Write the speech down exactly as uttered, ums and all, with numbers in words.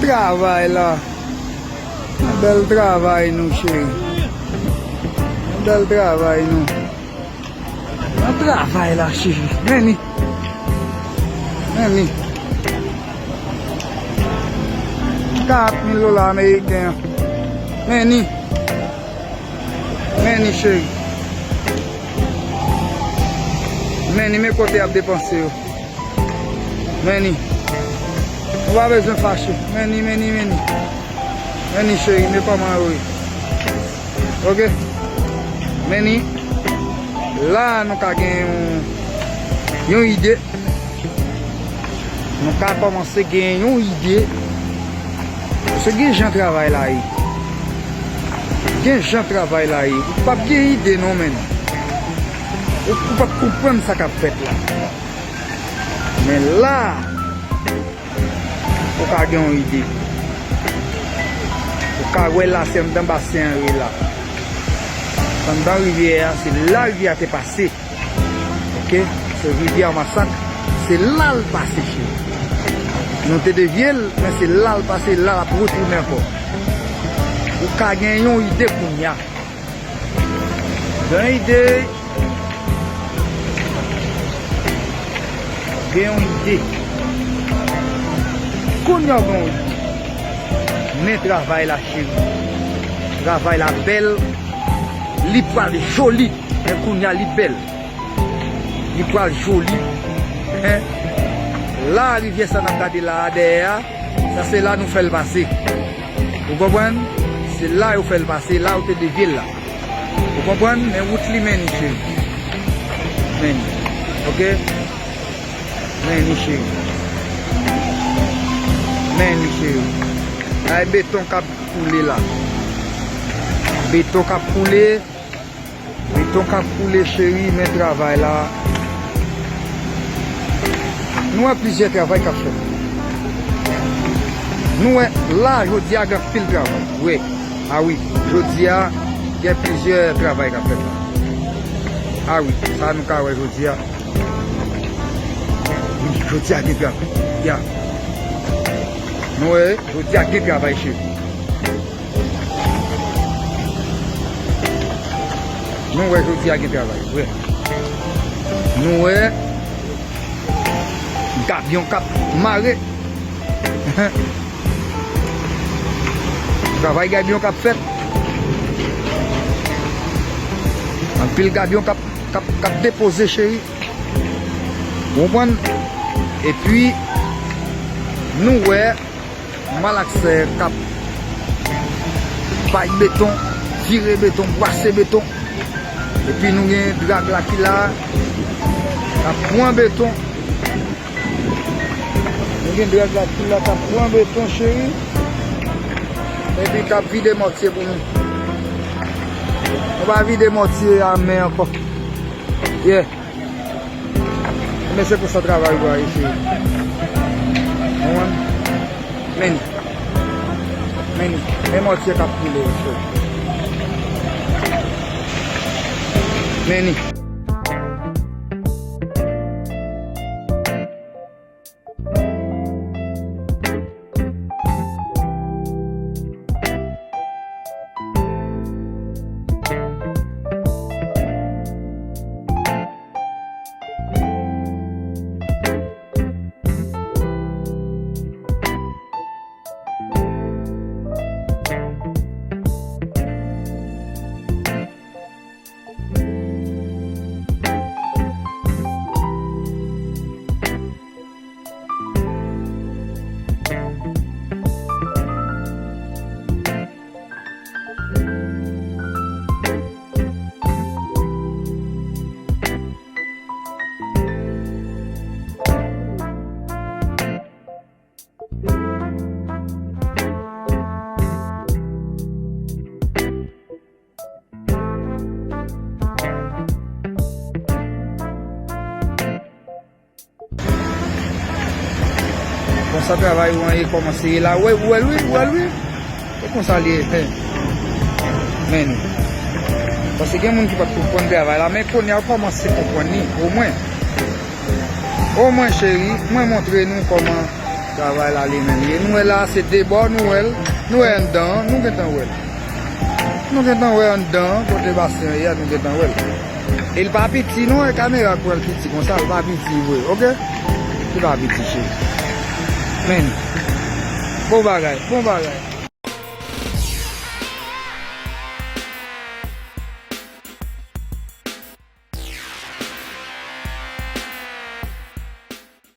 Travay la. Bèl travay nou, cheri. Bèl travay nou. Nan travay la, cheri. Men ni. Men ni. Kat mil dola ameriken an. Men ni. Men ni, cheri. Men ni, men kote y ap depanse yo. Men ni. Ou pa bezwen fache. Men ni, men ni, men ni. Men ni, cheri, men kòman yo ye. Oke? Men ni. La, nou ka gen yon, yon ide. Nou ka kòmanse gen yon ide. Paske gen jan travay la ye. Gen jan travay la ye. Ou p ap gen ide non, menn. Ou, ou p ap konprann sa k ap fèt la. Men la, ou ka gen yon ide. Ou ka wè la, se anndan basen an ye la. Anndan rivyè a, se la rivyè a te pase. Oke? Se rivyè Masak, se la l pase, cheri. Nou te devye l, men se la l pase, la l ap retounen ankò. Ou ka gen yon ide kounye a. Gen ide. Gen yon ide. Kounye a w gen yon ide. Men travay la, cheri. Travay la bèl. Li pral joli. Men kounye a li bèl. Li pral joli. Hen. La, rivyè sa n ap gade la a dèyè a, sa se la nou fè l pase. Ou konprann? Se la yo fè l pase, la yo te devye l la. Ou konprann? Men wout li, men ni, cheri. Men ni. Oke? Men ni, cheri. Men ni, cheri. Ay, beton k ap koule la. Beton k ap koule. Beton k ap koule, cheri, men travay la. Nou wè plizyè travay k ap fèt. Nou wè, la, jodi a, gen anpil travay. Wi. A wi, jodi a, gen plizyè travay k ap fèt la. A wi, sa nou ka wè jodi a. Wi, jodi a, gen travay. Ya. Nou wè, jodi a, gen travay, cheri. Nou wè jodi a gen travay, vre. Nou wè gabyon k ap mare. Travay gabyon k ap fèt. Anpil gabyon k ap, k ap, k ap depoze, cheri. Ou konprann? Epi, nou wè malaksè k ap bay beton, vire beton, bwase beton. Epi nou gen drag la ki la, k ap pran beton. Nou gen drag la ki la, k ap pran beton, cheri. Epi k ap vide mòtye pou nou. Nou pa vide mòtye a men ankò. Yeah. Men se konsa travay ou a ye, cheri. Ou konprann? Men ni. Men ni. Men mòtye k ap koule, cheri. Men ni. Konsa travay ou an ye kòmanse ye la. Ou wè, ou wè l wi, ou wè l wi. E konsa li ye. Men ni. Paske gen moun ki pa t konprann travay la, men kounye a yo kòmanse konprann li, omwen. Omwen, cheri, mwen montre nou kòman Travay la li menm ye. Nou wè la se de bò, nou wè l. Nou wè anndan an, nou gentan wè l. Nou gentan wè anndan an, kote Bastien ye a, nou gentan wè l. E l pa piti non, e kamera k pran l piti konsa, l pa piti vre, oke? Li pa piti, cheri. Men, bon bagay, bon bagay.